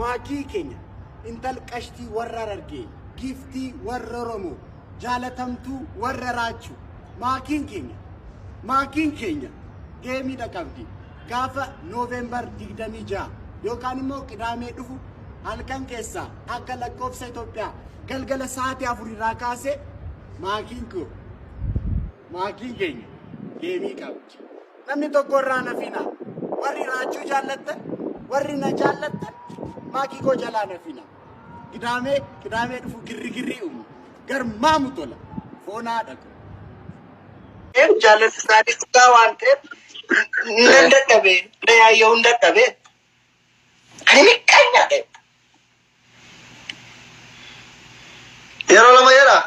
Maakii keenya intal qashtii warra Harargee, giiftii warra Oromoo, jaalatamtuu warra Raachuu. Maakiin keenya, maakiin keenya geemiidha qabdi. Gaafa Nooveembar 26 yookaan immoo Qidaamee dhufu halkan keessaa akka lakkoofsa Itoophiyaa galgala sa'aatii 4 irraa kaasee maakiin koo, maakiin keenya geemii qabdi. Namni tokko irraa hin hafina. Warri Raachuu jaallattan, warri na jaallattan maakii koo jalaa hin hafina. Qidaamee, Qidaamee dhufu girrigirrii uumu. Garmaamu tola. Foon haadha koo. Jaalalli isaanii dhugaa waan ta'eef nan dadhabe, na yaayya'uun dadhabe. Ani miqqaanyaadha. Yeroo lama jedha.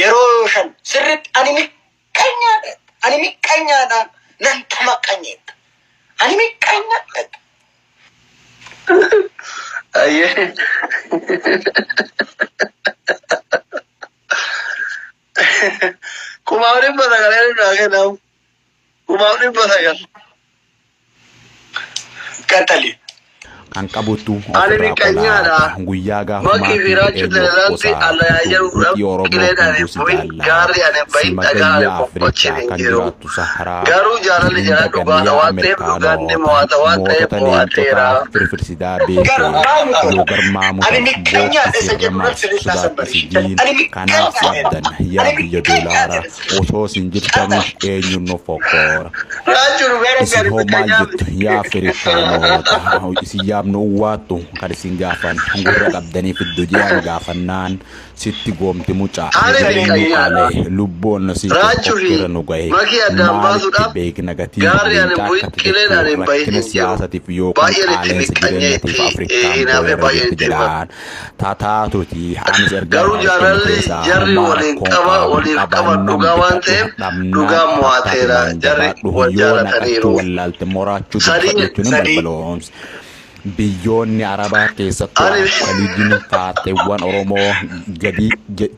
Yeroo shan sirriitti ani miqqanyaadha. Ani miqqanyaadha. Nan tamaqqanyeetta. Ani miqqanyaadha. Ayyee. 1900 eenyu naa kennamu? 1900. Qaxali. Kan qabuttu Ani ofirraa miqqanyaadha. qolaata. Guyyaa gaafa Makii fi maatiin Raachuu eenyu Telezaanti qosaa allayyaa jedhuudhaaf shugguxii Oromoo qileen ani hunduu hin si bu'in, jaallata. gaarri ani hin Si bahin, dhagaan ani magayyaa hin boqqochin Afrikaa hin kan jiru. jiraattu Saharaa. Garuu jaalalli Sin jaraa dagan dhugaadha yaa waan ta'eef dhugaan ni Ameerikaanota. mo'ata waan ta'eef Mootota mo'ateera. leencotaa firfirsidaa beekee. Garmaamu Yoo tola. garmaamu Ani tan miqqanyaadha bootti isa sirra jedhu irratti marsu sirriitti sodaachisi haasabbarishii. diin. Ani Kanaaf si miqqanyaadha. abdanna yaa Ani biyya miqqanyaadha. doolaara. Osoo sin jirtanu Qaxali. eenyuun nu fokkoora. Raachuu dhugaa rabbi Isin ani hoo maal miqqanyaa jettu miti. yaa Afrikaanota? Isin yaabnu uwwaattu kan isin gaafan gurra qabdanii fiddu je'an gaafannaan sitti goomti mucaa Ani jireenyu miqqanyaadha. qaalee lubboon nu siite Raachuu fi okkira nu gahe Makii addaan maalitti baasuudhaaf beekna gatii gaarri ani hin leencaa bu'in akka qileen jettu ani hin bahin rakkina hin jiru. siyaasatiif yookaan Baay'een itti qaaleensa miqqanyee jireenyatiif itti Afrikaan hinaafee booyarra baay'een jirti itti himata. jedhaan Tataatuti anis ergaa Garuu irraa arganne jaalalli keessaa jarri homaa waliin rakkoon qaba qabu waliif qaban qabaan nan dhugaa waan bitadhu ta'eef dhabnaan dhugaan mo'ateera tattaatumaan jarri jabaadhu wal yoo naqachuu jaalataniiru. wallaalte moraachuu dubbadhu Sadii jechuun hin Sadii. balbaloomse. Biyyoonni Arabaa keessattuu ani Khaliijin faaxeewwan Oromoo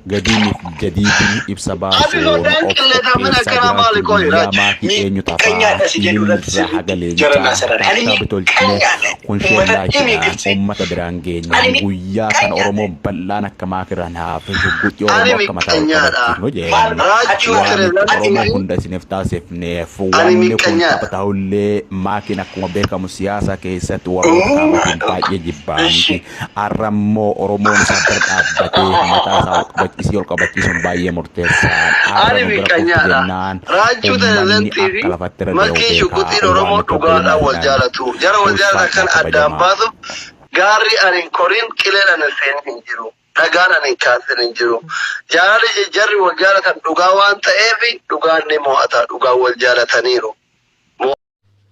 gadiiniif jadiidiin ibsa ati baasuun sodaan of qilleexaamin qopheessaa akkanaa maali jiraachuun qoy guyyaa raachu. maakii eenyu tafaa Miqqanyaadha si jedhu irratti ilmirraa sirriitti haga jara leencaa naa sarara. Ani taattaa bitolchine miqqanyaadha. kun Uummatatti himi sheellaashidha gilsee. uummata biraan geenya Ani guyyaa kana miqqanyaadha. Oromoon bal'aan akka maakirraan hafe shugguxii Ani Oromoo akka mataa ol miqqanyaadha. qabachiifnu Maal jeen ati Raachuu waamicha Telezaanti Oromoo fi hunda isiniif taasifneef ani wanni kun miqqanyaadha. tapha ta'ullee maakiin akkuma beekamu siyaasa keessatti warroota taphatiin baay'ee jibbaamti. Har'a immoo Oromoon isaa bira dhaabbatee mataa isaa ol qabachiisii ol qabachiisuun baay'ee murteessaadha. Har'a Ani nu bira kottu miqqanyaadha. jennaan Raachuu uummanni Telezaantii fi akka lafatti irra deemu Makii beekaa Shugguxiin waan Oromoo nuti dhugaadhaan obbolummaa wal jedhan jaalatu. Jara wal jaalatan ulfaadhaa kan addaan kabajamaa. baasuuf gaarri ani hin korin qileen ani hin seenin hin jiru. Dhagaan ani hin kaasin hin jiru. Jaalalli jarri wal jaalatan dhugaa waan ta'eef dhugaan ni mo'ata. Dhugaan wal jaalataniiru.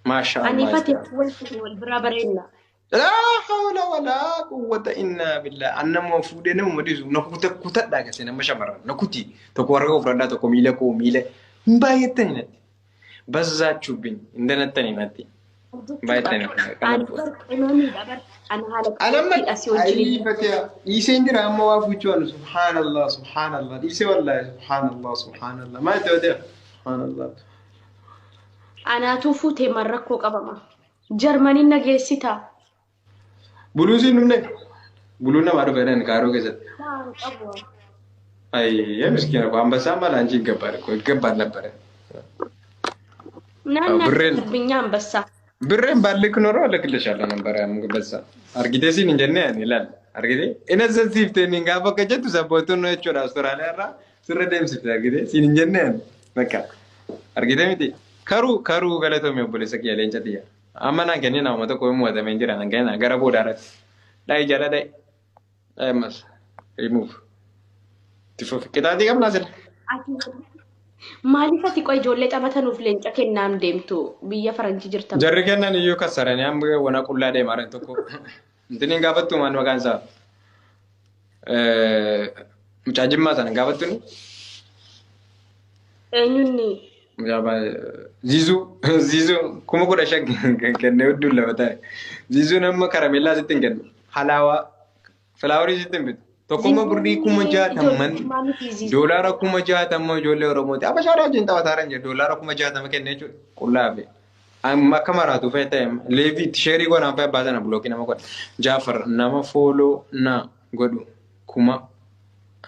Maasha Ani Allah. fati wal wal biraa bareedna. Laa hawla walaa quwwata innaa billah. Anna moo fuudhee nama dhiisu na kuta kutadhaa gase nama shamarran na kuti tokko harka koo fudhadhaa tokko miila koo miila hin baay'attani natti. Bazzaachuubbiin hin danattani natti. Baay'attani Ani bar qimamiidha bar. Ani haala Anamma qabeettiidha si wajjin. ayii fatiha dhiiseen jira amma waa fuuchuu anu subhaanallah subhaanallah dhiisee wallaahi subhaanallah subhaanallah maal itti fatiha subhaanallah. Anaatuu fuutee man rakkoo qabama. Jarmaniin na geessitaa. Buluun siin dhumne buluun namaa dhufe jedhan kaaroo keessatti. Maan qabu. Ayyee miskiina koo ambassaa maal anchi ይገባል እኮ ይገባል ነበረ። Naannaa ብሬን addunyaa ambassaa. ብሬን ባልክ ኖሮ እልክልሻለሁ ነበረ። አንበሳ argitee siin hin jennee ani ilaal argitee ina sasiifte inni gaafa akka jettu sabboontuun jechuudha Awustiraaliyaa irraa sirra deemsifte argitee siin hin jennee ani bakka argitee miti karuu karuu galatoomii obboleessa kiyya leenca tiyya amma naan kennee nama tokko hin mo'atamee jira naan kennaa gara boodaa irratti dha'i jala dha'i dha'i ammas remove itti fufi qixaatii qabnaa sila. Ati maaliif ati qoy ijoollee taphatanuuf leenca kennaam deemtu biyya faranjii jirta. Jarri kennan iyyuu kassaranii amma wana qullaa deemaa jiran tokko. Intini hin gaafattu maal maqaan isaa? Mucaa Jimmaa sana hin gaafattu ni? Eenyunni? Mucaa Ziizuu Ziizuu 15,000 kennee hudduun lafa taa'e. Ziizuun amma karameellaa sitti hin kennu. Halaawaa filaawarii sitti hin bitu. Tokkummaa birrii 60,000 doolaara 60,000 ijoollee Oromooti. Abashaadhaa wajjin taphataa jiran jedhu doolaara 60,000 kennee jechuudha. Qullaa hafe. Amma akka maraatu fa'i ta'e leevi itti sheerii godhaan fa'i abbaa sana block nama godha. Jaafar nama follow na godhu kuma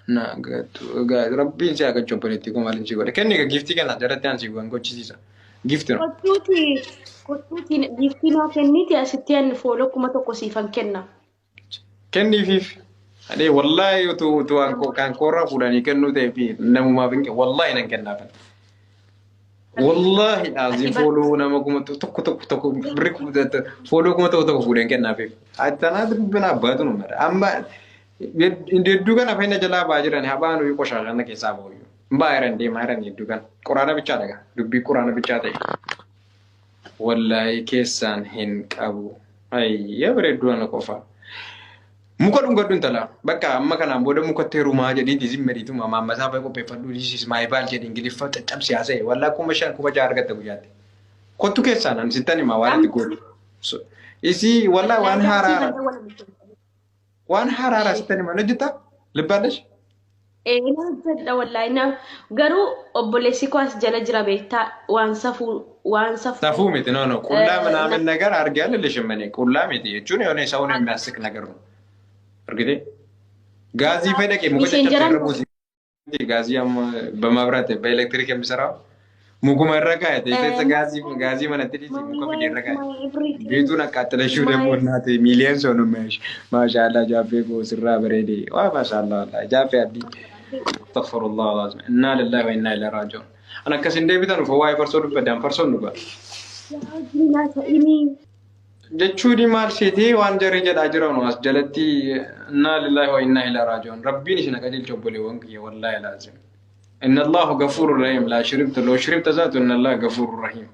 na gatu rabbiin si haa obboleettii koo maaliin si godhe. Kenni egaa gift kana jalatti aan si gochisiisa. Gift no. Kottuuti kottuuti gift naa kenniti asitti ani follow 1000 siifan kenna. Kenniifiif. Adee wallaahi utuu utuu kan koorraa fuudhanii kennuu ta'ee fi namumaaf hin wallaahi nan kennaafan. Wallaahi aziin follow nama tokko tokko tokko birri follow 1000 tokko fuudheen kennaafiif. Tanaatu dubbina abbaatu nu mara. Amma hedduu kana fayyina jalaa ba'aa jiran habaan uyyuu qoshaasha keessaa ba'u. Ba'aa jiran deemaa jiran hedduu kana. Quraana bichaa dhaga. Dubbii quraana bichaa ta'e. Wallaahi keessaan hin qabu. Ayya bareedduu ana qofa. Muka dhungadhu intala. Bakka amma kanaan booda mukatti heerumaa jedhiiti isin meriituma maammasaa fa'i qopheeffadhu this is my baal jedhi Ingiliffa caccabsi haasa'e. Wallaa 5000 6,000 argatta guyyaatti. Kottu keessaan ani sittan himaa waan itti gootu. Isii wallaa waan haaraa waan haaraa sittan himaa hojjetaa libbaallesh. Ee, na hojjedha wallaahi na garuu obboleessi koo as jala jira beektaa waan safuu waan safuu. Safuu miti, no, no, ቁላ ምናምን ነገር አድርጌ አልልሽም እኔ ቁላ miti jechuun የሆነ ሰውን የሚያስቅ ነገር ነው። እርግጤ ጋዚ ፈደቄ muka caccabsee irra buusi. Gaazii amma በመብራት በኤሌክትሪክ የሚሰራው mukuma irra kaa'ete keessa gaazii gaazii manatti dhiisi muka fide irra kaa'e. ቤቱን አቃጥለሽው ደግሞ እናቴ ሚሊየን ሰው ነው የሚያይሽ። ማሻአላ ጃፌ koo sirraa bareede waa ማሻአላ wallahi ጃፌ አዲ አስተግፊሩላህ አልዓዚም ኢና ሊላሂ ወኢና ኢለይሂ ራጂዑን። An akkasin deebitan ufa waa'ee farsoo dubbadhaan farsoon dhuga. Ta'inii. Jechuun maal seetee waan jarri jedhaa jiran as jalatti innaa lillahi wa innaa ilaihi raaji'uun. Rabbiin isin qajeelcha obboleewwan kiyya wallaahi laazim. إن الله غفور رحيم لا شربت لو شربت ذاته إن الله غفور رحيم.